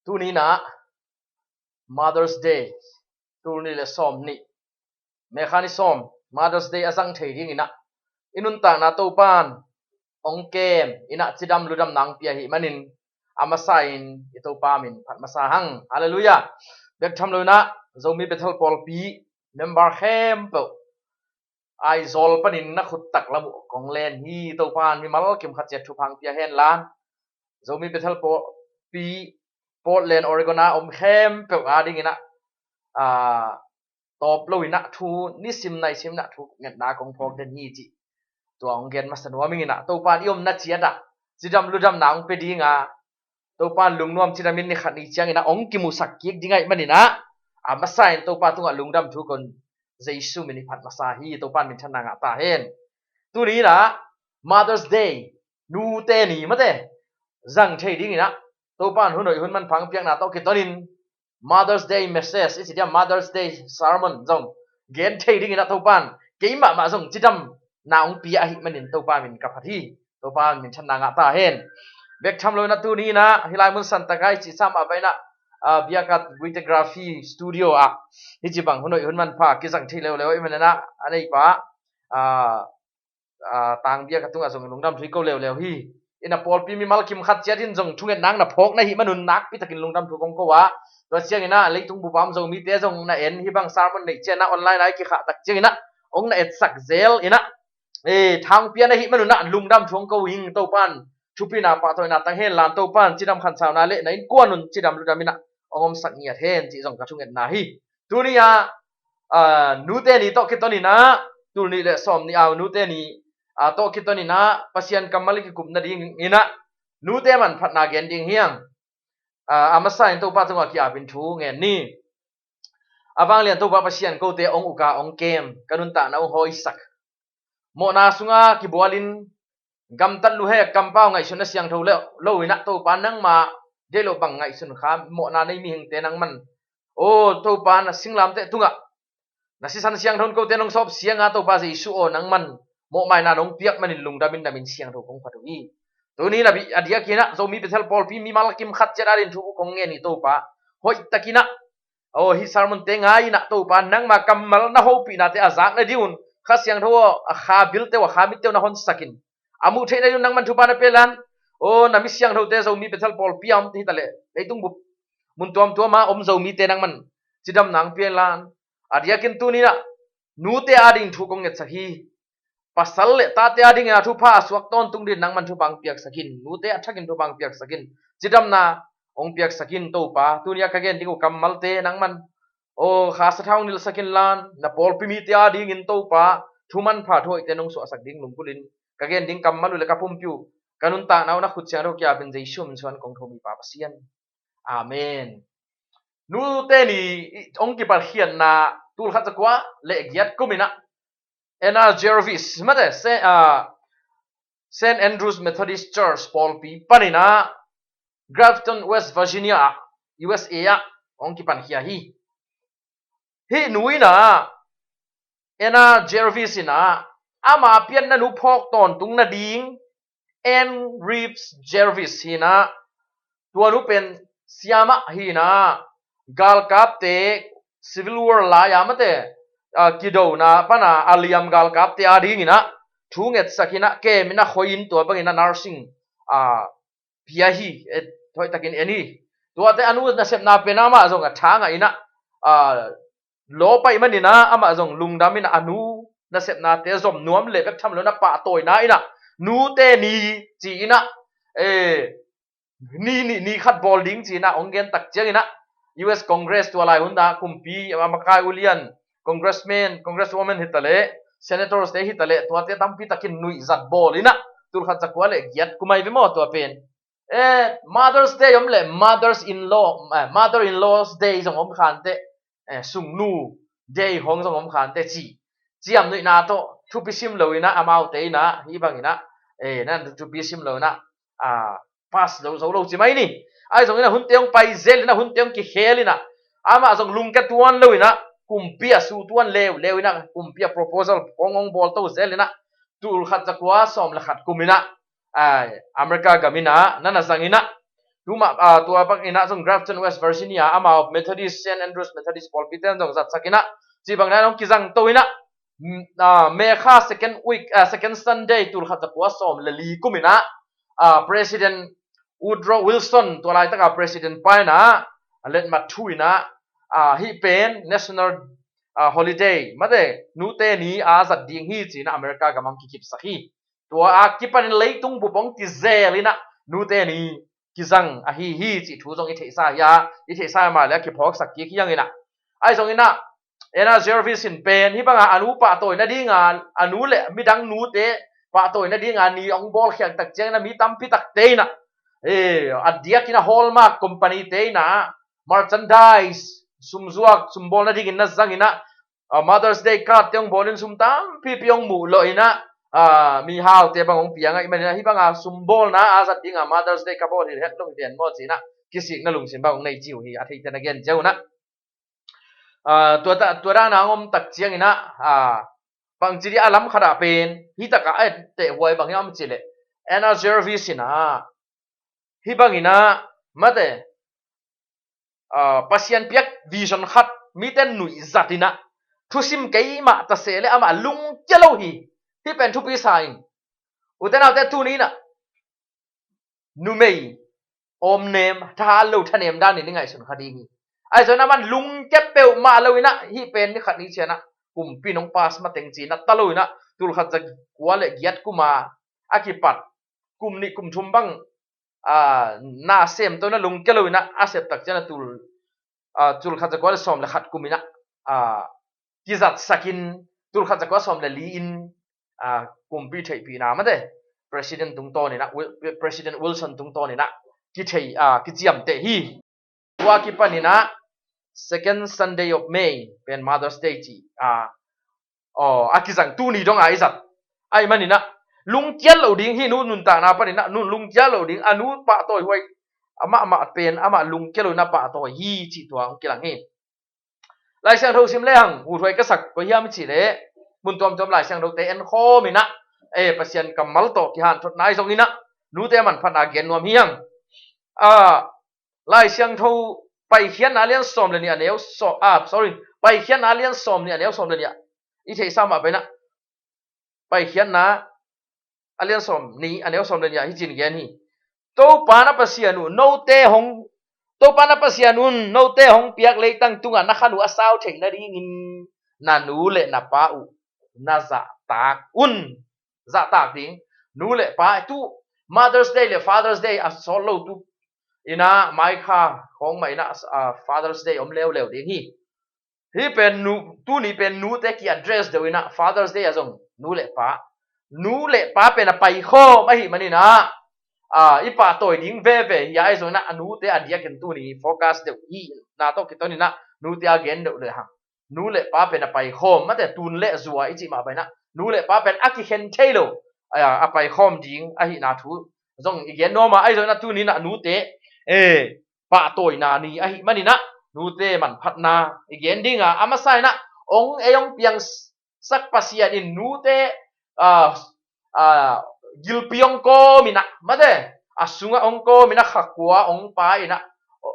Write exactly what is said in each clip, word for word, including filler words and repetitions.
Tuni in ah Mother's Day, tul nih le sawm nih, May kha ni sawm, Mother's Day a zang thei dingin ah i nuntakna Topan hong kem in ah cidam ludamna hong pia ahih manin a masa in i Topa min phat masa hang. Halleluiah. Bek tham lo in ah Zomi Bethel pawlpi member khempeuh Aizawl panin na khut tak lam uh kong len hi. Topan mimal kim khat ciat thupha hong pia hen la, Zomi Bethel pawlpi Portland, Oregon a om khempeuh a dingin ah, aa, tawp lo in ah thu nisim naisim in ah thu ngetna kong phawk den hi cih tua hong gen masa nuam ing in ah, Topan i omna ciat ah cidam ludamna hong pia ding a, Topan lungnuam cidamin ni khat ni ciangin ah hong kimuhsak kik ding ahih manin ah, a masa in Topa tungah lungdam thu kong Jesu min i phat masa hi. Topan minthanna ngah ta hen. Tuni in ah Mother's Day, nute ni mate, zang thei dingin ah Topan hun hoih hun manpha hong piakna tawh kitonin Mother's Day message i ci diam, Mother's Day sermon zong gen thei dingin ah Topan keimahmah zong cidamna hong pia ahih manin Topa min ka phat hi. Topa minthanna ngah ta hen. Bek tham lo in ah tuni in ah hih lai mun Santa Kai cih sam ah bai in ah, ah, Biakat Videography Studio ah hih ci bang hun hoih hun manpha kizang thei leuleu ahih manin ah a neipa, ah, ah, Tang Biakat tungah zong lungdam thu i ko leuleu hi. In ah pawlpi mimal kim khat ciat in zong thungetna na phawk na hih manun nakpi takin lungdam thu kong ko a, tua ciangin ah leitung bup a om Zomite zong na en, hih bang sermon neih ciangin ah online a i kikhah tak ciangin ah hong na etsak zel in ah, eh, tha hong pia na hih manun ah lungdam thu hong ko ing. Topan thupina pahtawina tang hen la, Topan cidam khansauna le na innkuan un cidam ludam in ah hong omsak ngiat hen cih zong ka thungetna hi. Tuni ah, ah, nute ni tawh kitonin ah, tul nih le sawm nih a nute ni, ah, tawh kitonin ah Pasian kammal i kikup nadingin ah nute manphatna gen ding hi hang. Ah, a masa in Topa tungah ki-apin thu ngen ni. A vanglian Topa Pasian, kote hong uk a hong kem, ka nuntakna hong hawisak, mawhna sunga kibualin gamtat luhek kampau ngaihsutna siangtho lo, lo in ah Topa nangma deih loh bang ngaihsun kha mawhna nei mihingte nangman, aw Topa na singlamteh tungah na sisan siangtho in kote nong sawp siang a, Topa Jesu aw nangman mawhmaina nong piak manin lungdam in na min siangtho kong phat uh hi. Tuni in ah a diakin ah Zomi Bethel pawlpi mimal kim khat ciat adingin thu kong ngen hi Topa. Hoihtakin ah, aw, hih sermon te ngai in ah Topa nangma kammal na hopihnate a zak nadingun Kha Siangtho aw, a kha bilte uh, a kha mitte uh na honsakin, a muh theih nadingun nangman thupha na pia lan. Aw, na mi siangthote Zomi Bethel pawlpi a om hi taleh leitung bup mun tuamtuam a om Zomite nangman cidamna hong pia lan. A diakin tuni in ah nute adingin thu kong ngetsak hi. Pasal le tate adingin a thupha a suak tawntung dingin nangman thupha hong piaksak in, nute a thakin thupha hong piaksak in, cidamna hong piaksak in Topa. Tuni a ka gen ding uh kammalte nangman, aw, Kha sathau hong nilhsak in lan, na pawlpi mite adingin Topa thu manpha thu hoihte nong suahsak ding lungkul in, ka gen ding kammal uh le ka pumpi uh, ka nuntakna uh na khut siangtho ki-apin Jesu min suang kong thum hi Pa Pasian. Amen. Nute ni hong kipalkhiatna, tul khat za kua le giat kum in ah Anna Jarvis, mate, Sa-, ah, Saint Andrew's Methodist Church pawlpi panin ah Grafton, West Virginia ah, U S A ah hong kipankhia hi. Hih nu in ah, Anna Jarvis in ah ama pianna nu phawk tawntung nading Ann Reeves Jarvis hi in ah, tua nu pen siamah hi in ah, galkapte, Civil War lai-a mate, ah, kidona pana a liam galkapte adingin ah thu ngetsak in ah, kem in ah, khoi in, tua bangin ah nursing, ah, pia hi, eh, hoihtakin en hi. Tuate a nu nasepna pen amah zong a tha ngah in ah, ah, lawp ahih manin ah amah zong lungdam in ah a nu nasepnate zom nuam le bek tham lo in ah pahtawina in ah nute ni ci in ah, eh, ni, ni, ni khat bawl ding ci in ah hong gen tak ciangin ah U S Congress tua lai hun ah kumpi a makai ulian, congressman, congresswoman hi taleh, senators te hi taleh, tuate tampi takin nuihzat bawl in ah tul khat za kua le giat kum ai ve maw tua pen. Eh, Mother's Day om le Mother's in law, eh, Mother in Law's Day zong om khante, eh, Sungnu Day hong zong om khante ci. Ciamnuihna tawh thupi sim lo in ah amaute in ah hih bangin ah, eh, nan thupi sim lo in ah, ah, pass zo, zo lo ci mai ni. Ahi zongin ah hunte hong pai zel in ah, hunte hong kikhel in ah, amah zong lungke tuan lo in ah, kumpi a su tuan leuleu in ah, kumpi a proposal hong hong bawl to zel in ah, tul khat za kua sawm le khat kum in ah, ai, America gam in ah na na zang in ah, Tuma, ah, tua bang inah zong Grafton, West Virginia, amau Methodist, Saint Andrew's Methodist pawlpi ten zong zatsak inah, ci bang inah hong kizang to inah, mm, ah, May kha second week, ah, second Sunday, tulkhat zakua sawm le li kum inah, ah, President Woodrow Wilson, tua laitaka President pa inah, a letmat thu inah, ah, hih pen national, ah, holiday, mate, nute ni a zat ding hi ci inah America gam ah kikipsak hi. Tua a kipanin leitung bup hong kizel inah nute ni kizang ahi hi cih thu zong i theihsa hi a, i theihsa mah le a kiphawksak kik hi hang inah. Ahi zong inah, Anna Jarvis in pen hih banga a nu pahtawi nadinga, a nu le midang nute pahtawi nadinga ni hong bawlkhiat tak ciang inah mi tampi takte inah, eh, a diakin a Hallmark company te inah merchandise, sumzuak, sumbawl nadingin na zang inah, ah, Mother's Day card te hong bawlin sum tampipi hong muh lawh inah, ah, mihaute bang hong piang ahih manin ah hih banga sumbawlna a zat dinga Mother's Day ka bawl hi het lo hi ven maw ci inah kisikna lungsim bang hong nei ci uh hi, a theite na gen cia uh inah. Ah, tua ta, tua dana hong om tak ciang inah, ah, bangci dih a lam khatah pen hih takah a etteh huai bang hiam cih leh, Anna Jarvis inah hih bang inah, mate, ah, Pasian piak vision khat mite nuihzat inah thusim keimah ta seh le amah lungkia lo hi. Hih pen thupi sa ing. Ute naute, tuni inah numei awmnem, tha lo thanem danin i ngaihsun kha ding hi. Ahi zong inah aman lungkia peuhmah lo inah hih pen ni khat ni ciang inah kumpi in hong pass mateng ci inah ta lo inah tulkhat zakua le giat kuma a kipat kum nih kum thum bang, ah, na sem to inah lungkia lo inah a sep tak ciang inah tul, ah, tulkhat zakua le sawm le khat kum inah, ah, kizatsakin tulkhat zakua sawm le li in, ah, kumpi theihpihna, mate, President tungtawn inah, Wil-, President Wilson tungtawn inah kithei, ah, kiciamteh hi. Tua kipan inah second Sunday of May pen Mother's Day ci, ah, aw, a kizang tuni dong a i zat ahih man inah lungkia lo ding hi. Nu nuntakna pan inah nu lungkia lo ding, a nu pahtawi huai, amah mah pen amah lungkia lo inah pahtawi hi cih tua hong kilang hi. Lai Siangtho sim le hang, uthuai ka sak koi hiam i cih leh, mun tuamtuam Lai Siangthote enkhawm inah, eh, Pasian kammal tawh kihanthawn nai zong inah nute manphatna gen nuam hi hang. Ah, Lai Siangtho Paikhiatna a lian sawm le nih a neu sawm, ah, sorry, Paikhiatna a lian sawm nih a neu sawm le nih ah i theihsa mah pen ah, Paikhiatna a lian sawm nih a neu sawm le nih ah hih ci-in gen hi. Topa na Pasian uh note hong, Topa na Pasian un note hong piak leitang tungah na khan uh a sau theih nadingin na nu le na pa uh na zahtak un. Zahtak ding. Nu le pa, tu Mother's Day le Father's Day a sawt lo tu inah mai kha khawng mah inah, ah, Father's Day om leuleu ding hi. Hih pen nu, tuni pen nute ki-address deuh inah Father's Day ah zong nu le pa, nu le pa pen a paikhawm ahih man inah, ah, i pahtawi ding veve hi a, ahi zong inah a nute a diakin tuni focus deuh hi. Na tawh kiton inah nute a gen deuh le hang, nu le pa pen a paikhawm, mate, tun le zua i cih mah bang inah nu le pa pen a kikhen thei lo, a, a paikhawm ding ahihna thu zong i gen nuam a, ahi zong inah tuni inah nute, eh, pahtawina ni ahih man inah nute manphatna i gen ding a, a masa inah hong ei hong piangsak Pasian in nute, ah, ah, gilpi hong kawm inah, mate, a sungah hong kawm inah, kha kua hong pa inah,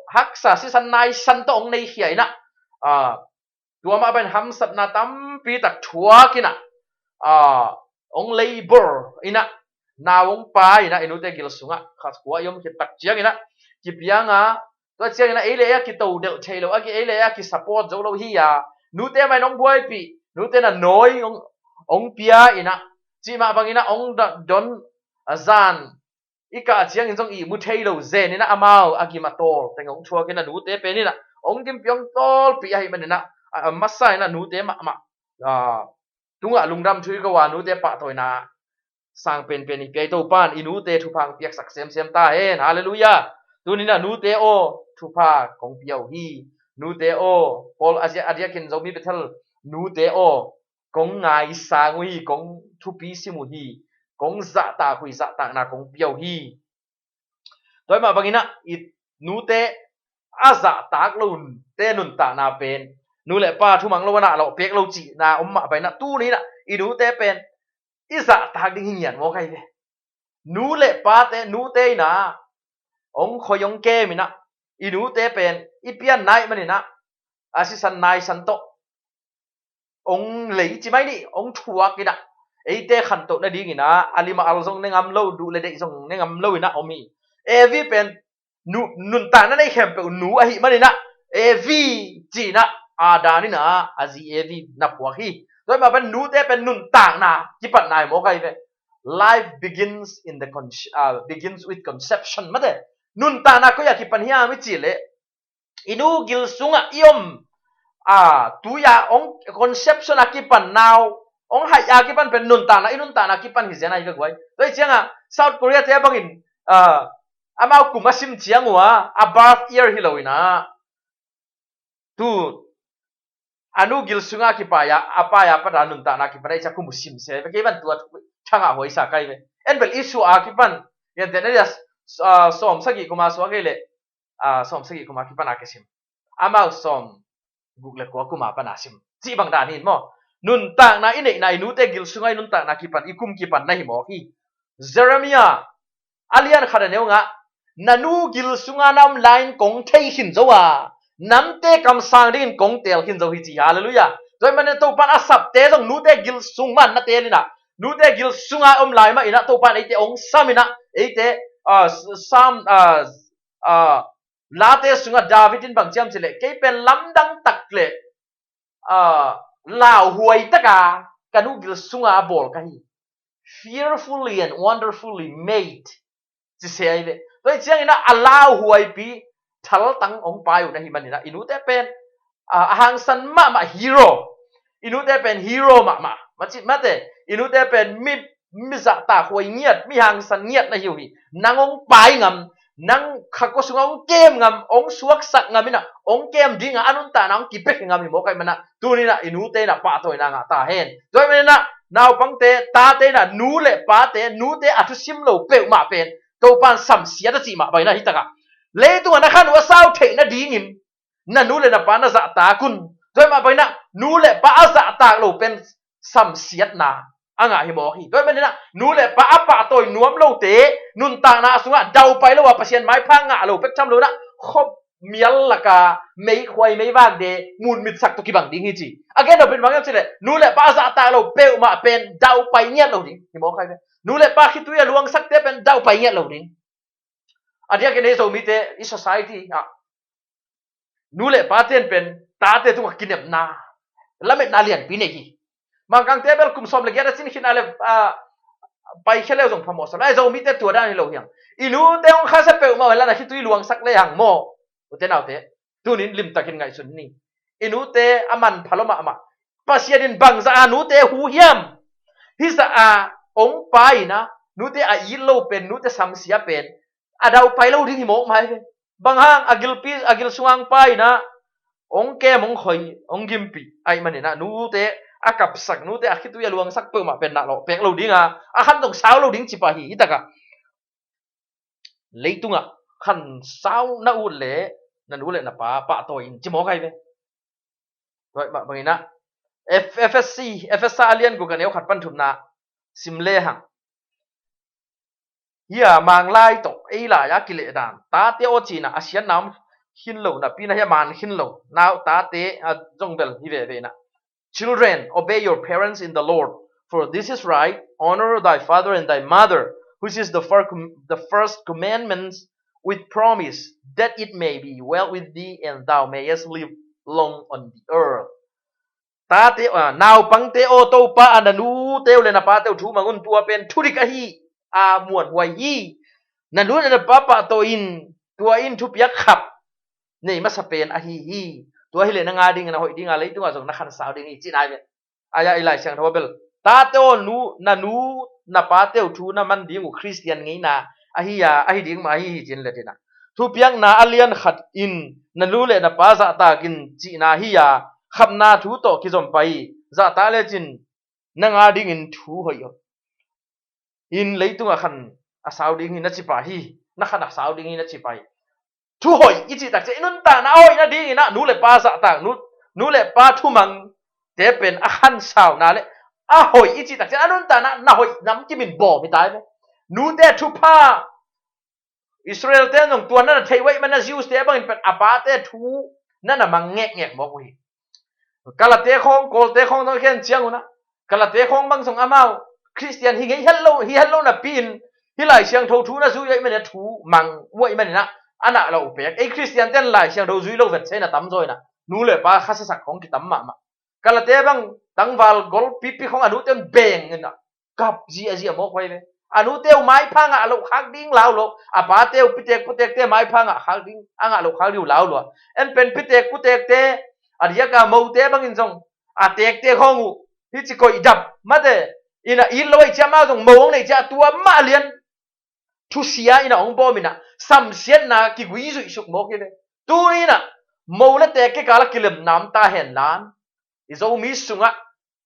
haksa sisan naisan tawh hong neikhia inah, ah, tua mah bang hamsatna tampi tak thuak inah, ah, hong labor inah, nau hong pa inah, i nute gil sungah kha kua i om khit tak ciang inah kipiang a, tua ciang inah ei le ei a kito delh thei lo, a ki, ei le ei a kisupport zo lo hi a, nute mah in hong buaipih, nute na nawi hong, hong pia inah, cih mah bang inah hong da-, don, a zan i kah ciangin zong ihmu thei lo zen inah amau a gim a tawl teng hong thuak inah nute pen inah hong gimpi hong tawlpih ahih man inah, a, a masa inah nute mahmah, ah, tungah lungdam thu i ko a, nute pahtawina sang penpen i pia i Topa in i nute thupha hong piaksak semsem ta hen. Halleluiah. Tuni inah nute aw, thupha kong pia uh hi. Nute aw, Paul a zia-, a diakin Zomi Bethel, nute aw, kong ngaisang uh hi, kong thupi sim uh hi, kong zahtak uh hi, zahtakna kong pia uh hi. Tua mah bang inah i nute a zahtak lote nuntakna pen, nu le pa thumang lo a, na lawh pek lo cihna om mah bang inah tuni inah i nute pen i zahtak ding hi ngiat mawk ahi ve. Nu le pate, nute inah hong khoi hong kem in ah, i nute pen i pian nai man in ah, a sisan naisan tawh hong lei ci mai ni, hong thuak in ah, eite khantoh nading in ah, a lim a al zong ne ngam lo, duh le deih zong ne ngam lo in ah om hi. Evi pen nu, nuntakna nei khempeuh nu ahih man in ah, Evi ci in ah, Adam in ah a zi Evi na phuak hi. Tua ahih mah pen nute pen nuntakna kipatna hi mawk ahi ve. Life begins in the con-, uh, begins with conception mate. Nuntakna koi a kipan hiam i cih leh, i nu gil sungah i om, a, tui a hong conception a kipan, nau hong haih a kipan pen nuntakna, i nuntakna kipan hi zen ahi ve guai. Tua hi ciangah South Korea te bangin, a, amau kum a sim ciang uh a, a birth year hi lo in ah, tu a nu gil sungah kipai a, a pai a pat a nuntakna kipan a i ciah kum uh sim se ve, kei ban tua thangah huaisa kai ve. En bel i suah a kipan, gentehna dia, a, sawm sagih kum a suah kei leh, a, sawm sagih kum a kipan a kisim. Amau sawm guk le kua kum a pan a sim cih bang dan hi in maw. Nuntakna i neihna, i nute gil sunga i nuntakna kipan, i kum kipan na hi mawk hi. Jeremiah a lian khat a neu nga, na nu gil sunga na om lai-in kong thei khin zo a, namte kamsang dingin kong teel khin zo hi ci. Halleluiah. Tua ahih manin Topa'n a sapte zong nute gil sung mah na teel in ah, nute gil sunga om lai mah in ah Topa'n eite hong sam in ah, eite, a, Sam, a, a, Late sungah David in bang ci hiam cih leh, kei pen lamdang tak le, a, lauhuai taka ka nu gil sunga a bawl ka hi. Fearfully and wonderfully made ci se ahi ve. Tua hi ciangin ah a lauhuaipi thaltang hong pai uh na hi man in ah, i nute pen, a, a hangsan mahmah hero. I nute pen hero mahmah. Macih mate, i nute pen mi, mi zahtak huai ngiat, mi hangsan ngiat na hi uh hi. Nang hong pai ngam, nang kha kua sungah hong kem ngam, hong suaksak ngam in ah, hong kem ding a, a nuntakna hong kipia ngam hi mawk ahih man ah, tuni in ah i nute in ah pahtawina ngah ta hen. Tua ahih man in ah naupangte, tate in ah nu le pate, nute a thusim lo peuhmah pen Topa'n samsiat a cih mah bang in ah, hi takah leitungah na khan uh a sau theih nadingin na nu le na pa na zahtak un. Tua ahih mah bang in ah nu le pa a zahtak lo pen samsiatna a ngah hi mawk hi. Tua ahih man in ah nu le pa a pahtawi nuam lote nuntakna sungah daupai lo a, Pasian maipha ngah lo pek tham lo in ah, khuamial laka meikhuai meivak de munmitsak tawh kibang ding hi ci. A gen nop in bang hiam cih leh, nu le pa a zahtak lo peuhmah pen daupai ngiat lo ding hi mawk ahi ve. Nu le pa khitui a luangsakte pen daupai ngiat lo ding. A diakin ei Zomite i society ah nu le pate in pen tate tungah kinepna, lametna lianpi nei hi. Mangkangte bel kum sawm le giat a cin khin a le, a, paikhia le uh zong phamawh sam. Ahi Zomite tua dan hi lo hiam? I nute hong khasia peuhmah uh hen la, na khitui luangsak le hang maw? Ute naute, tunin limtakin ngaihsun ni. I nute a manpha lua mahmah. Pasian in bangzah a nute hu hiam? Hizah a hong pai in ah nute a it lo pen, nute samsia pen a daupai lo ding hi mawk mah hi ve. Bang hang? A gilpi, a gil sunga hong pai in ah hong kem, hong khoi, hong gimpih ahih man in ah nute a kapsak, nute a khitui a luangsak peuhmah pen na lawh pek lo ding a, a khan zong sau lo ding ci pah hi. Hi takah leitungah khan sau na ut leh na nu le na pa pahtawi in ci mawk ahi ve. Tua ahih mah bang in ah Ef-, Efesa, Efesa a lian guk a neu khat pan thumna sim le hang. Hi a, Manglai tawh ei lai a kilehdan, tate aw cihna a siatna om khin lo napi in ah hi a, man khin lo nau tate a zong bel hi veve in ah. Children, obey your parents in the Lord, for this is right. Honor thy father and thy mother, which is the first, the first commandments with promise, that it may be well with thee and thou mayest live long on the earth. Tate, a, naupangte aw, Topa a na nute uh le na pate uh thu mang un, tua pen thudik ahi a, muanhuai hi. Na nu le na pa pahtawi in, tua in thupiak khap nei masa pen ahi hi. Tua hileh nang a dingin a hoih ding a, leitungah zong na khansau ding hi, cihna hi ve. Ahi a, i Lai Siangtho ah bel, tate aw, nu, na nu na pate uh thu na man ding uh Khristian ngeina ahi a, ahi ding mah ahi hi, ci-in let in ah. Thupiakna a lian khat in na nu le na pa zahtak in cihna hi a, khapna thu tawh kizom pah hi. Zahtak lecin nang a dingin thu hoih in leitungah khan a sau ding hi na ci pah hi. Na khan a sau ding hi na ci pah hi. Thu hoih i cih tak ciang i nuntakna a hoih nadingin ah nu le pa zahtak, nu, nu le pa thumangte pen a khansauna le a hoih i cih tak ciang a nuntakna na hoih namkim in bawm hi ta hi ve. Nute thupha Israel te zong tua na na theih uh ahih manin a Jews te bangin pen a pate thu na na mang ngekngek mawk uh hi. Kalate khawng, Kawlte khawng zong a khen ciang un ah, Kalate khawng bang zong amau Khristian hi ngei het lo, hi het lo napi-in hih Lai Siangtho thu na zui uh ahih manin a thu mang uh ahih manin ah a na lo pek. Ei Khristian ten Lai Siangtho zui lo vetsena tam zaw in ah nu le pa khasiasak khawng kitam mahmah. Kalate bang tangval gol pipi khawng a nute un beng in ah kap ziazia mawk uh hi ve. A nute uh maipha ngah loh khak ding lau lo, a pate uh pitek putekte maipha ngah khak ding, a ngah loh khak ding uh lau lua. En pen pitek putekte a diaka mote bangin zong a tekte khawng uh hih ci koih dap mate in ah it lo ahih ciang amau zong mo hong neih ciang a tua mah lian thusia in ah hong bawm in ah samsiatna kigui zuihsuk mawk hi ve. Tuni in ah mo le tek kikal a kilemna om ta hen lan, i Zomi sungah,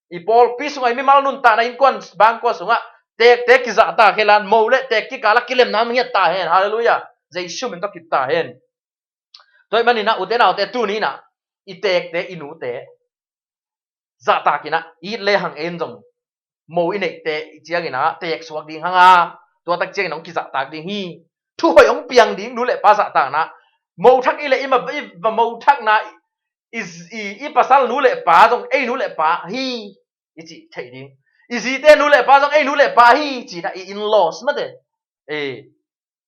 i pawlpi sungah, i mimal nuntakna innkuan bangkua sungah tekte kizahtak hen lan, mo le tek kikal a kilemna om ngiat ta hen. Halleluiah. Jesu min tawh kip ta hen. Tua ahih manin ah ute naute tuni in ah i tekte, i nute zahtak in ah it lehang ei in zong mo i neihte i ciangin ah teksuak ding hang a, tua tak ciangin hong kizahtak ding hi. Thu hoih hong piang ding nu le pa zahtakna. Mo thak i leh i ma, i va mo thakna i, i, i pasal nu le pa zong ei nu le pa hi i cih theih ding. I zite nu le pa zong ei nu le pa hi cih na i in-laws mate. Eh,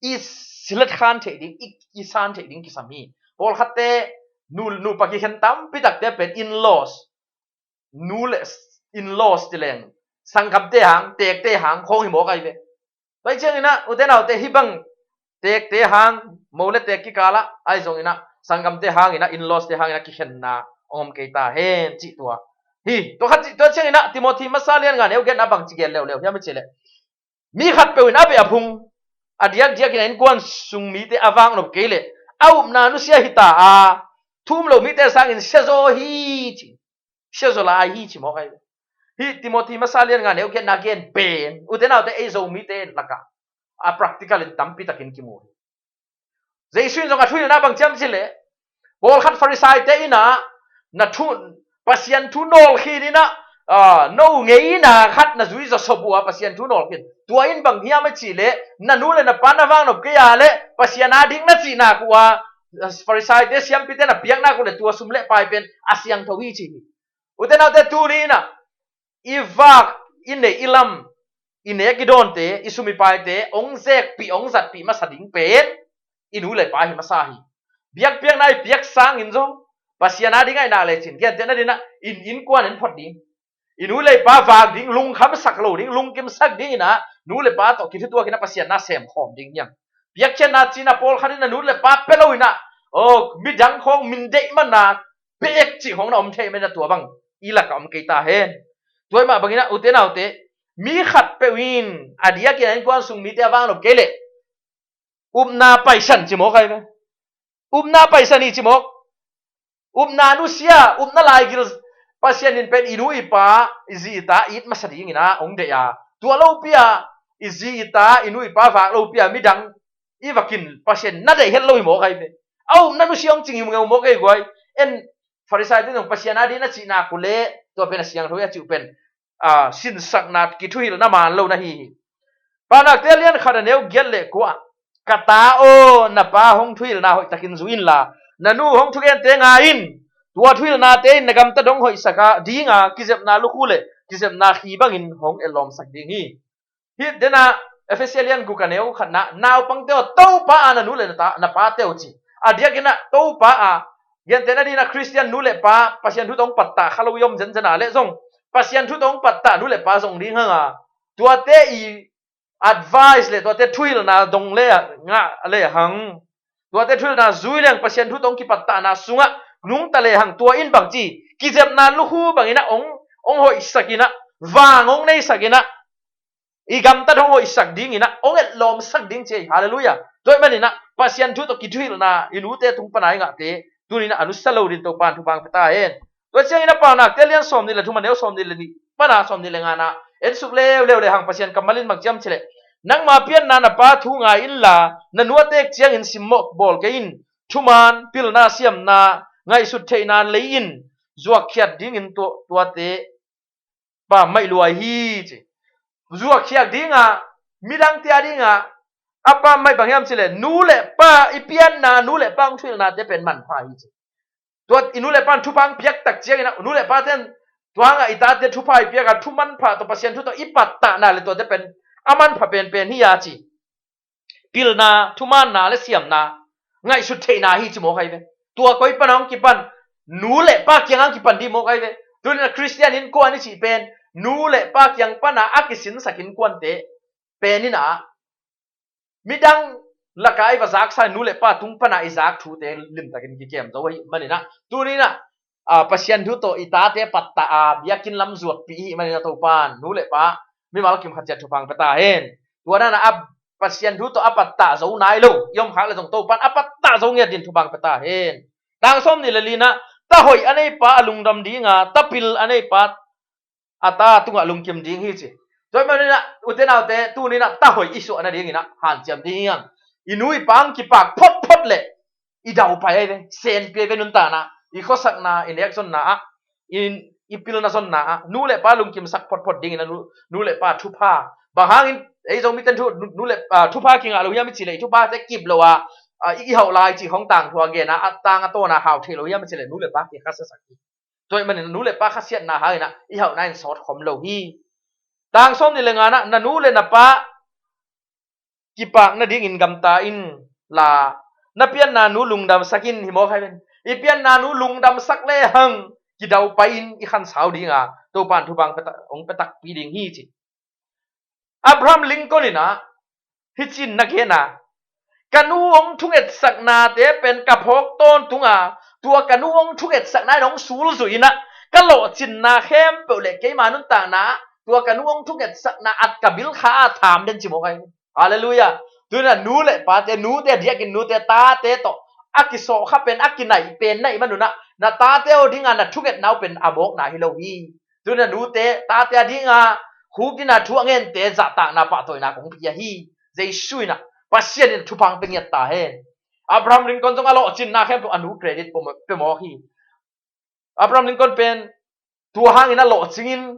i silet khan theih ding, i, i san theih ding kisam hi. Pawlkhatte nu, nupa kikhen tampi takte pen in-laws, nu le in-laws ti leng sanggamte hang, tekte hang khawng hi mawk ahi ve. Tua hi ciangin ah ute naute hih bang tekte hang, mo le tek kikal ah ahi zongin ah sanggamte hangin ah, in-laws te hangin ah kikhenna hong om kei ta hen cih tua hi. Tua khat cih, tua ciangin ah Timothy masa lian nga neu giatna bang ci gen leuleu hiam i cih leh, mi khatpeuh in a beh a phung a diakdiakin a innkuan sung mite a vak nop kei leh a upna nusia hi ta a, thu um lo mite sangin siazaw hi ci, siazaw lai hi ci mawk ahi ve. Hih Timothy masa lian nga neu giatna gen pen ute naute ei Zomite lakah a practical in tampi takin kimu hi. Jesu in zong a thuhilhna bang ci hiam cih leh, pawlkhat Farisaite in ah na thu, Pasian thu nawlkhin in ah, ah, no ngeina khat na zui zawsop uh a, Pasian thu nawlkhin. Tua in bang hiam a cih leh, na nu le na pa na vak nop kei a leh Pasian ading na cih nak uh a, Farisaite siampite na piak nak uh leh tua sum le pai pen a siangtho hi ci hi. Ute naute tuni in ah i vak, i neih i lam, i nek i dawnte, i sum i paite hong zekpih, hong zatpih masa ding pen i nu le pa hi masa hi. Biakpiakna i piak sangin zong Pasian ading a i nak lecin, gentehna dingin ah i innkuan en phot ding, i nu le pa vak ding, lungkhamsak lo ding, lungkimsak dingin ah nu le pa tawh kithutuakin ah Pasian na semkhawm ding hiam? Piakkhiatna cihna pawlkhat in ah nu le pa pia lo in ah, aw, midang khawng min deih man a pek cih khawng na om thei man a, tua bang i lakah om kei ta hen. Tua ahih mah bangin ah ute naute, mi khatpeuh in a diakin a innkuan sung mite a vak nop kei leh upna paisan ci mawk ahi ve. Upna paisan hi ci mawk. Upna nusia, upna laigil. Pasian in pen i nu i pa, i zi i ta it masa dingin ah hong deih a, tua lopi a i zi i ta, i nu i pa vak lopi a midang i vakin Pasian na deih het lo hi mawk ahi ve. A upna nusia hong cing hi ngeu mawk ahi guai. En Farisaite zong Pasian ading na cih nak uh leh tua pen a siangtho hi a cih uh pen, a, sinsakna kithuhilhna man lo na hi hi. Paunakte lian khat a neu giat le kua ah, ka ta aw, na pa hong thuhilhna hoihtakin zui inla, na nu hong thugente ngai in. Tua thuhilhnate in na gamtat hong hoihsak a ding a, kizepna lukhu le kizepna khi bangin hong etlawmsak ding hi. Hih dena Efesia lian guk a neu khatna, naupangte aw, Topa a na nu le na ta, na pate aw ci. A diakin ah Topa a, gentehna dingin ah Khristian nu le pa Pasian thu tawh hong pattah kha lo i om zenzen a leh zong Pasian thu tawh hong pattah nu le pa zong ding hang a, tuate i advice le tuate thuhilhna dong le ngah le hang, tuate thuhilhna zui leng Pasian thu tawh hong kipattahna sungah nungta le hang, tua in bangci, kizepna lukhu bangin ah hong, hong hoihsak in ah, vang hong neisak in ah, i gamtat hong hoihsak dingin ah hong etlawmsak ding ci hi. Halleluiah. Tua ahih manin ah Pasian thu tawh kithuhilhna i nute tung pana i ngahte tunin ah a nusia lo dingin Topa'n thupha hong pia ta hen. Tua ciangin ah Paunakte lian sawmnih le thum a neu sawmnih le nih pana sawmnih le ngana en suk leuleu le hang, Pasian kammal in bang ci hiam cih leh, nangma pianna na pa thu ngai inla, na nu a teek ciangin simmawh bawl kei in. Thuman, pilna, siamna, ngaihsut theihna lei in, zuakkhiat dingin tua, tuate pammaih lua hi ci. Zuakkhiat ding a, midangte a ding a A pa mai bang hiam cileh, nu le pa i pianna, nu le pa hong thuhilhnate pen manpha hi ci. Tua i nu le pa in thupha hong piak tak ciangin ah, nu le pa ten tua hangah i tate thupha i piak a, thu manpha tawh, Pasian thu tawh i pattahna le tuate pen a manpha penpen hi a ci. Pilna, thumaanna le siamna, ngaihsut theihna hi ci mawk ahi ve. Tua koi pana hong kipan, nu le pa kiangah hong kipan ding mawk ahi ve. Tuni-in ah Khristian innkuan i cih pen nu le pa kiang pana a kisinsak innkuante pen in ah, midang lakah i va zaksa, nu le pa tung pana i zak thute limtakin kikem zo ahih manin ah, tuni-in ah, a, Pasian thu tawh i tate pattah a, biakinn lam zuatpih i hih manin ah Topan nu le pa mimal kim khat ciat thupha hong pia ta hen. Tua dan a, a Pasian thu tawh a pattah zo nai lo i om khak le zong Topan a pattah zo ngiat dingin thupha hong pia ta hen. Tang sawmnih le li-na, ta hoih a neipa a lungdam dinga, ta pil a neipa a ta tungah lungkim ding hi ci. Tua ahih manin ah, ute naute, tuni-in ah ta hoih i suah nadingin ah hanciam ding hi hang. I nu i pa hong kipak photphot leh i daupai ahi ve, senpi ahi ve nuntakna, i khuasakna, i nekzonna ah, i, i pilna zonna ah, nu le pa lungkimsak photphot dingin ah, nu, nu le pa thupha. Bang hangin ei Zomite in thu, nu, nu le, ah, thupha kingah lo hiam i cih leh, i thuphate kip lo a, ah, i, i hauh lai cih khong tangthu a gen a, a tang a tawn a hau thei lo hiam i cih leh, nu le pa kikhasia sak hi. Tua ahih manin nu le pa khasiatna hangin ah i hauhna in sawt khom lo hi. Tang sawmnih le nga-na, na nu le na pa kipak nadingin gamta in la, na pianna nu lungdamsak in, hi mawk ahi ve. I pianna nu lungdamsak lehang kidaupai-in i khansau dinga, Topan thupha hong pia tak, hong pia takpi ding hi ci. Abraham Lincoln in ah hicin na gen a, ka nu hong thungetsaknate pen ka phawk tawntung a, tua ka nu hong thungetsakna in hong sulzui in ah, ka lawhcinna khempeuh le keima nuntakna ah tua ka nu hong thungetsakna at ka bilkha a tham den ci mawk ahi. Halleluiah. Tuni-in ah nu le pate, nute a diakin nute, tate tawh a kisawhkha pen, a kinaih pen na hih manun ah, na tate aw dinga na thungetna uh pen a mawkna hi lo hi. Tuni-in ah nute, tate a dinga khukdina thu a ngente zahtakna, pahtawina kong pia hi. Jesu in ah, Pasian in ah thupha hong pia ngiat ta hen. Abraham Lincoln zong a lawhcinna khempeuh a nu credit pia mawk hi. Abraham Lincoln pen tua hangin a lawhcingin,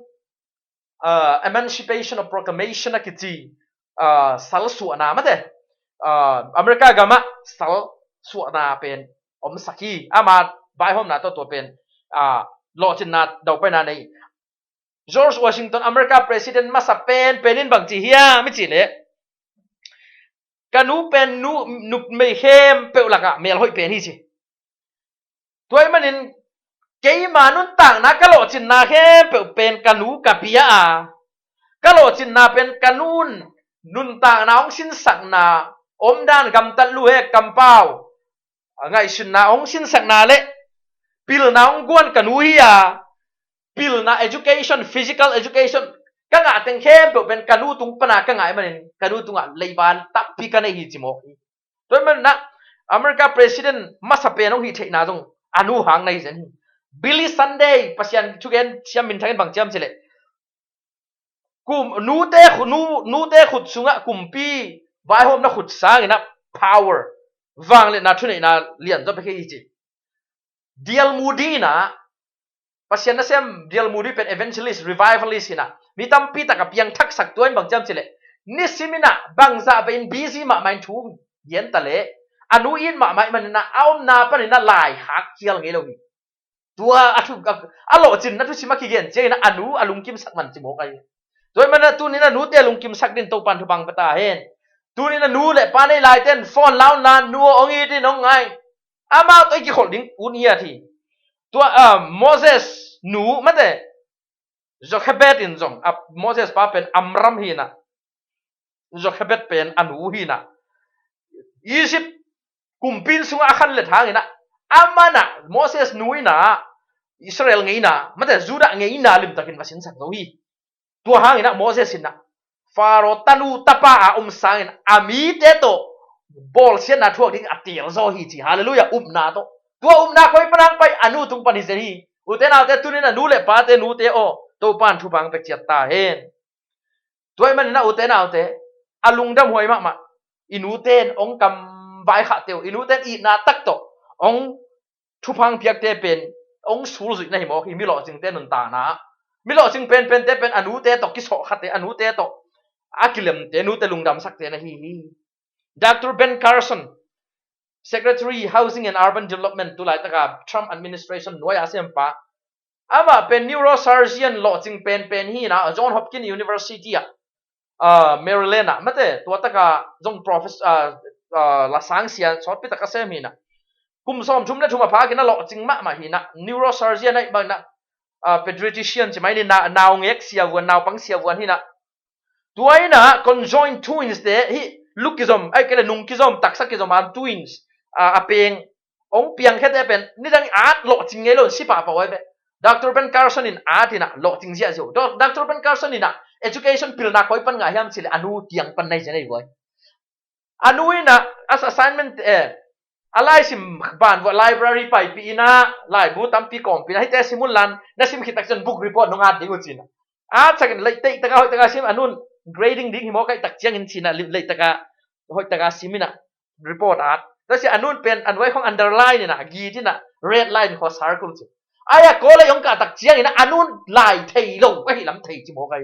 ah, Emancipation of Proclamation a kici, ah, sal suahna mate, ah, America gamah sal suahna pen omsak hi. Ama vaihawmna tawh tua pen, ah, lawhcinna daupaina nei. George Washington, America President masa penpen in bang ci hiam i cih leh, ka nu pen nu, numei khempeuh lakah melhoih pen hi ci. Tua ahih manin keima nuntakna, ka lawhcinna khempeuh pen ka nu ka pia a, ka lawhcinna pen ka nu in nuntakna hong sinsakna, omdan, gamtat, luhek, kampau, a ngaihsutna hong sinsakna le pilna hong guan ka nu hi a, pilna, education, physical education, ka ngah teng khempeuh pen ka nu tung pana ka ngah ahih manin ka nu tungah leiba tampi ka nei hi ci mawk hi. Tua ahih manin ah America President masa pen hong hih theihna zong a nu hang na hi zen hi. Billy Sunday, Pasian thugen siam minthang in bang ci hiam cih leh, kum, nute khu-, nu, nute khut sungah kumpi vaihawmna khut sangin ah power, vangliatna, thuneihna lianzaw pia hi ci. D L Moody in ah, Pasian nasem D L Moody pen evangelist, revivalist hi in ah, mi tampi tak a piangthaksak. Tua in bang ci hiam cih leh, nisimin ah bangzah vein busy mahmah in thu gen ta leh, a nu it mahmah ahih manin ah a omna panin ah lai hak khial ngei lo hi. Tua a thu, a, a lawhcinna thusim a kigen ciangin ah a nu a lungkimsak man ci mawk ahi. Tua ahih manin ah tuni-in ah nute lungkimsak dingin Topan thupha hong pia ta hen. Tuni-in ah nu le pa nei laite in phone la un la, nu aw hong it in, hong ngai. Amau tawh i kikholh ding ut ngiat hi. Tua, ah, Moses nu mate, Jochebed in zong, ah, Moses pa pen Amram hi in ah, Jochebed pen a nu hi in ah, Egypt kumpi inn sungah a khanlet hangin ah, aman ah Moses nu in ah Israel ngeina, mate, Judah ngeina limtakin va sinsak zo hi. Tua hangin ah Moses in ah Pharaoh tanu tapa a om sangin a mite tawh bawlsiatna thuak ding a teel zaw hi ci. Halleluiah. Upna tawh. Tua upna koi pan hong pai? A nu tung pan hi zen hi. Ute naute, tuni-in ah nu le pate, nute aw, Topan thupha hong pia ciat ta hen. Tua ahih manin ah ute naute, a lungdamhuai mahmah, i nute in hong kam vaikhahte uh, i nute in itna tak tawh hong thupha hong piakte pen hong sulzuihna hi mawk hi. Mi lawhcingte nuntakna ah, mi lawhcing penpente pen a nute tawh kisawhkhate, a nute tawh a kilemte, nute lungdamsakte na hi hi. Doctor Ben Carson, Secretary Housing and Urban Development, tu laitaka Trump administration nuai a siampa, amah pen neurosurgeon lawhcing penpen hi inah, John Hopkins University ah, ah, Maryland ah, mate, tua taka zong professor, ah, ah, lasang sia sawtpi taka sem hi inah. Kum sawm thum le thum a phakin a lawhcing mahmah hi inah, neurosurgeon aih bang inah, ah, pediatrician ci mai ni, na, naungek siavuan, naupang siavuan hi inah. Tua inah conjoined twins te hi, lu kizom, aih kei le nung kizom, taksa kizom an twins, ah, a peng, ong piang khete pen, nidang at lawhcing ngei lo, si pahpah uai ve. Doctor Ben Carson in at inah lawhcing ziahziah uh. Do-, Doctor Ben Carson inah education pilna koi pan ngah hiam cih le a nu kiang pan nai zia nei uai. A nu inah as assignment, eh, a laisim ban vua library paipih inah, laibu tampi kawmpih inah, hihte sim un lan, na sim khit tak ciang book report nong at ding uh ci inah. At sakin leitei taka hoih taka sim, a nun grading ding hi maw kaih tak ciangin ci inah, leitaka hoih taka sim inah report at. Tua sia a nun pen a nuai khong underline inah, git inah, red line khong circle ci. Ai a kawlai hong kah tak ciang inah a nun lai thei lo, ka hi lam thei ci maw kai.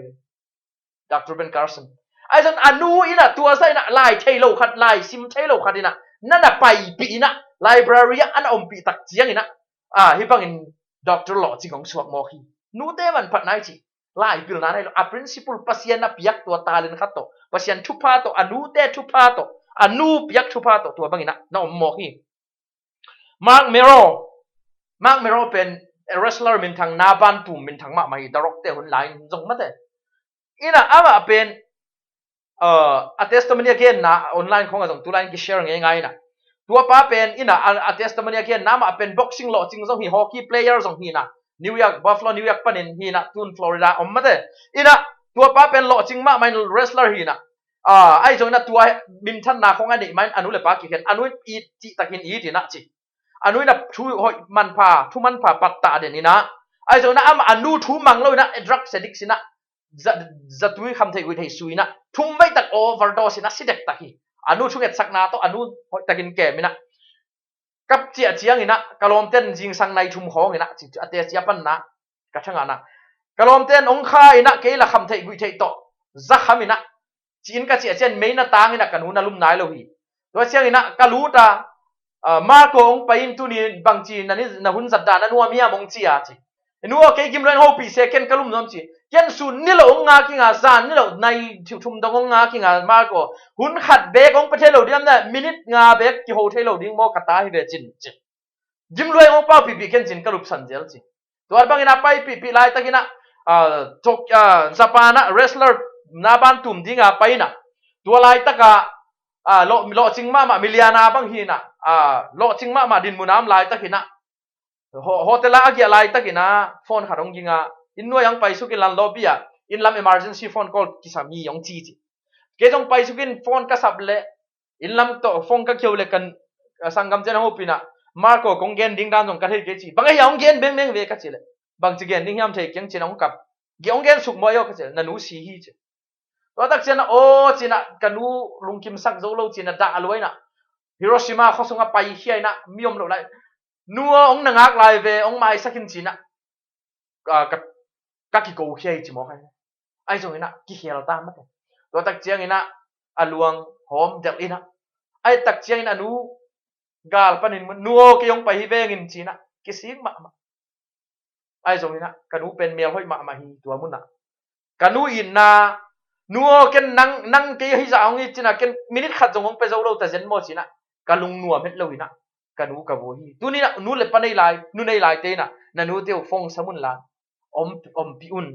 Doctor Ben Carson. Ai zong a nu inah tua sa inah lai thei lo khat, lai sim thei lo khat inah, na na paipih inah, library ah a na ompih tak ciang inah, ah, hih bangin doctor lawhcing hong suak mawk hi. Nute manphat nai ci. Lai pilna nai lo. A principle Pasian a piak tua talent khat tawh, Pasian thupha tawh, a nute thupha tawh, a nu piak thupha tawh, tua bang inah na om mawk hi. Marc Mero. Marc Mero pen wrestler minthang, na ban tum minthang mahmah hi, The Rock te hun lai zong mate. Inah amah pen, uh, a testimony a genna online khong a zong tulai in kishare ngeingai inah. Tua pa pen inah a, a testimony a genna amah pen boxing lawhcing zong hi, hockey player zong hi inah. New York, Buffalo, New York panin hi inah, tun Florida om mate. Inah tua pa pen lawhcing mahmah in wrestler hi inah. Ah, ahi zongin a tua minthanna khong a neih ma in a nu le pa kikhen, a nu in it cih takin it inah ci. A nu in a thu hoih manpha, thu manpha pattah den inah. Ahi zongin a ama a nu thu mang lo inah, drug addict inah, za, zatui kham theih guih theih sui inah, thum veih tak overdose inah si dektak hi. A nu thungetsakna tawh a nu hoih takin kem inah. Kap ciah ciang inah ka lawmten zingsang nai thum khawng inah, ci, a te cia panna ka thangahna. Ka lawmten ong kha inah kei la kham theih guih theih tawh za kham inah, ci-in ka ciah cian mei na tang inah ka nu na lum nai lo hi. Tua ciang inah ka lut a, ah, Marco ong pai in tuni bangci na, na hun zatdah na nuam hiam ong ci a ci. Nu aw, kei gimluai in hopih se, ken ka lum nuam ci. Ken sun ni lo ong ngak ing a, zan ni lo nai thum dong ong ngak ing a, Marco. Hun khat bek ong pia thei lo ding am na, minute nga bek kiho thei lo ding maw ka ta hi ve cin, ci. Gimluai ong paupihpih ken cin ka lupsan zel ci. Tua bangin a paipihpih laitakin ah, ah, tok, ah, Japan ah wrestler na ban tum ding a pai inah. Tua laitaka, ah, lawh, lawhcing mahmah, miliana bang hi inah, ah, lawhcing mahmah dinmun a om laitakin ah, ho-, hotel ah a giah laitakin ah phone khat hong ging a, inn nuai ah hong paisuk in lan lawpi ah, inn lam emergency phone call kisa mi hong ci ci. Kei zong paisuk in phone ka sap leh, inn lam tawh phone ka kio leh kan, ah, sanggam cian hong hopih inah, Marco, kong gen ding dan zong ka thei kei ci. Bang ahi a hong gen bengmeng ve ka ci leh, bangci gen ding hiam thei keng ci inah hong kap. Ge hong gen suk maw aw ka ci leh, na nu si hi ci. Tua tak cian ah, aw ci inah ka nu lungkimsak zo lo ci inah dah lua inah, Hiroshima khuasung ah paikhia inah, mi om loh lai. Nu aw, ong na ngak lai ve, ong maisak in ci inah, ah, ka, ka kikokhia hi ci maw kai. Ahi zongin ah kikhial ta mate. Tua tak ciangin ah a luang hawm delh inah, ahi tak ciangin a nu gal panin, nu aw, kei ong pai hi veng in ci inah kisik mahmah. Ahi zongin ah ka nu pen mel hoih mahmah hi tua mun ah. Ka nu itna, nu aw, ken nang, nang kei hizah hong it ci inah, ken minute khat zong hong pia zo lo ta zen maw ci inah ka lungnuam het lo inah ka nu ka vua hi. Tuni inah nu le pa nei lai, nu nei laite inah na nute uh phone sam un lan, om, ompih un,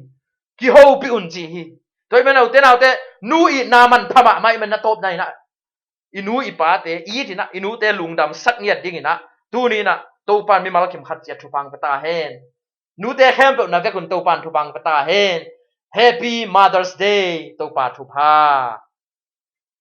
kihopih un ci hi. Tua ahih manin ute naute, nu itna manpha mahmah ahih manin a tawpna inah i nu i pate it inah, i nute lungdamsak ngiat ding inah tuni inah Topa in mimal kim khat ciat thupha hong pia ta hen. Nute khempeuh na vek un Topa in thupha hong pia ta hen. Happy Mother's Day, Topa thupha.